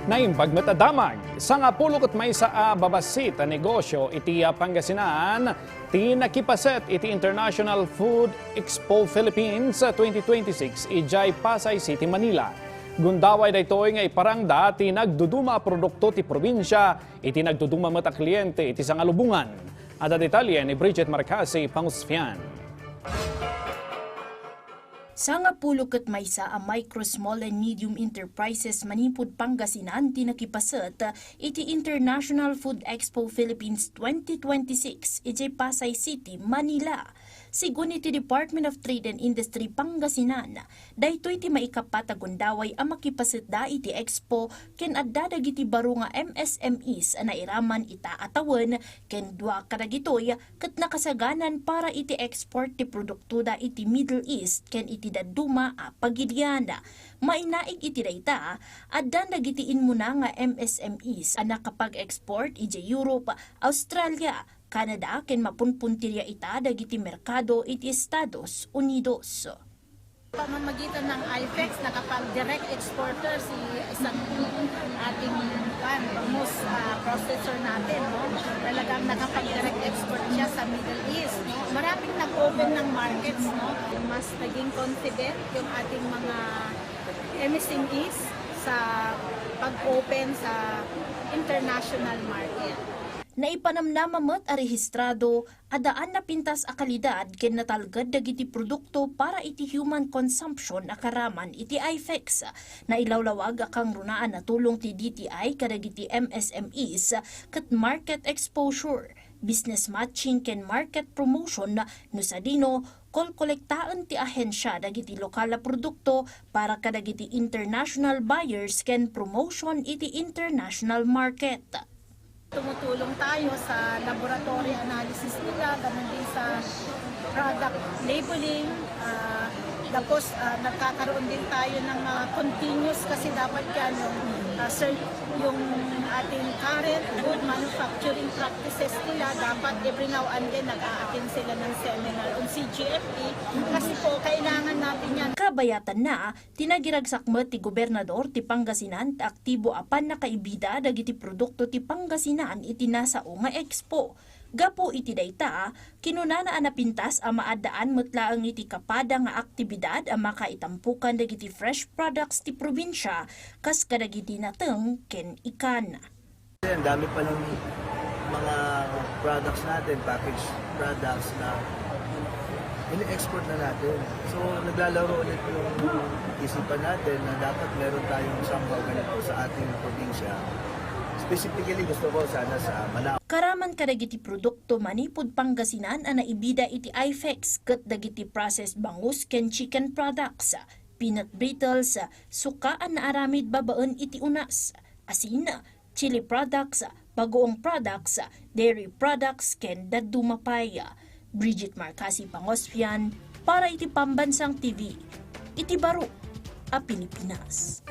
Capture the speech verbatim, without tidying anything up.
Naimbag met a damag. Sangapulo ket maysa a babassit a negosyo iti Pangasinan ti nakipaset iti International Food Expo Philippines twenty twenty-six idiay Pasay City, Manila. Gundaway daytoy nga iparangda ti nagduduma a produkto ti probinsia iti nagduduma met a kliente iti sangalubongan. Adda detalye ni Bridget Marcasi Pangusfian. Sangapulo ket maysa a micro, small and medium enterprises manipud Pangasinan ti nakipaset iti International Food Expo Philippines twenty twenty-six idiay Pasay City, Manila. Sigun iti Department of Trade and Industry Pangasinan, daytoy ti maikapat a gundaway a makipasetda iti expo ken adda dagiti baro nga M S M Es a nairaman ita a tawen ken dua kadagitoy ket nakasaganan para iti export ti produktoda iti Middle East ken iti dadduma a pagilian. Mainaig iti dayta, addan dagiti immuna nga M S M Es a nakapag-export idiay Europe, Australia, Canada ken mapunpuntiria ita dagiti merkado iti Estados Unidos. Pamamagitan ng IFEX, nakapag-direct exporter si isang ating, kuwan, bangus, ah, processor natin, no? Talagang nakapag-direct export siya sa Middle East, no? Maraming nag-open ng markets, no? Mas naging confident yung ating mga M S M Es sa pag-open sa international market. Naipanamnama met a rehistrado a daan napintas a kalidad ken natalged dagiti produkto para iti human consumption a karaman iti IFEX. Nailawlawag a kangrunaan a tulong ti D T I kadagiti M S M Es ket market exposure, business matching ken market promotion no sadino, kolkolektaen ti ahensia dagiti lokal a produkto para kadagiti international buyers ken promotion iti international market. Tumutulong tayo sa laboratory analysis nila, ganun din sa product labeling. Ah, tapos, ah, nagkakaroon din tayo ng mga continuous kasi dapat yan yung, ah, sir, yung ating current good manufacturing practices nila, dapat every now and then nag-a-attend sila ng seminar on C G M P kasi po kailangan natin yan. Kabayatanna, tinagiragsak met ti gobernador ti Pangasinan ti aktibo a pannakaibida dagiti produkto ti Pangasinan iti nasao nga expo. Gapu iti dayta, kinunana a napintas a maaddaan met laeng iti kapada nga aktibidad a makaitampukan dagiti fresh products ti probinsia kas kadagiti nateng ken ikan. Ang dami pa ng mga products natin, packaged products na ini-export na natin. So, naglalaro ulit yung isipan natin na dapat meron tayong somehow ganito sa ating probinsya. Specifically, gusto ko sana sa Manao. Karaman kadagiti produkto manipud Pangasinan a naibida iti IFEX ket dagiti processed bangus ken chicken products, peanut brittles, suka a naaramid babaen iti unas, asin, chili products, bagoong products, dairy products, ken dadduma pay. Bridget Marcasi Pangosfian para iti Pambansang T V, iti baro a Pilipinas.